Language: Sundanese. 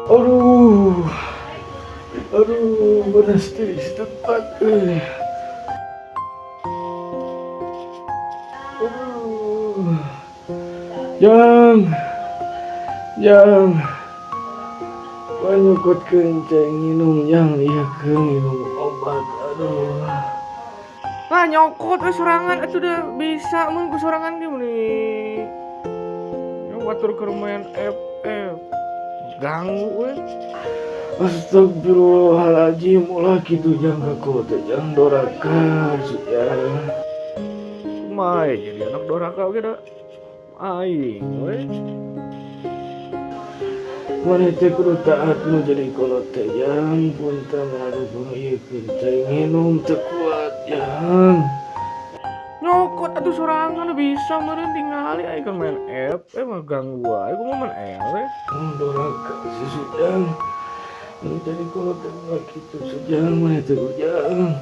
Aduh. Aduh, beres teh tempat euy. Aduh. Jang. Jang. Panyokotkeun cai nginum jang, ieu keur nginum obat. Aduh. Lah nyokot we sorangan atuh da bisa mun ku sorangan ge meuni. Ya batur keur main FF. Ganggu we. Astagfirullahaladzim, ulah kitu jang ka teh jang, doraka jang. Kumaha jadi anak doraka oge da aing we. Maneh teh kudu taat nu jadi kolot teh jang, punten aduh ieu cai nginum teu kuat jang. Nyokot atuh sorangan bisa meureun tingali aing kan main FF mah ganggu wae kumaha main eleh. Doraka si Sujang. Nu jadi kolot teh ulah kitu Sujang, maneh teh Ujang.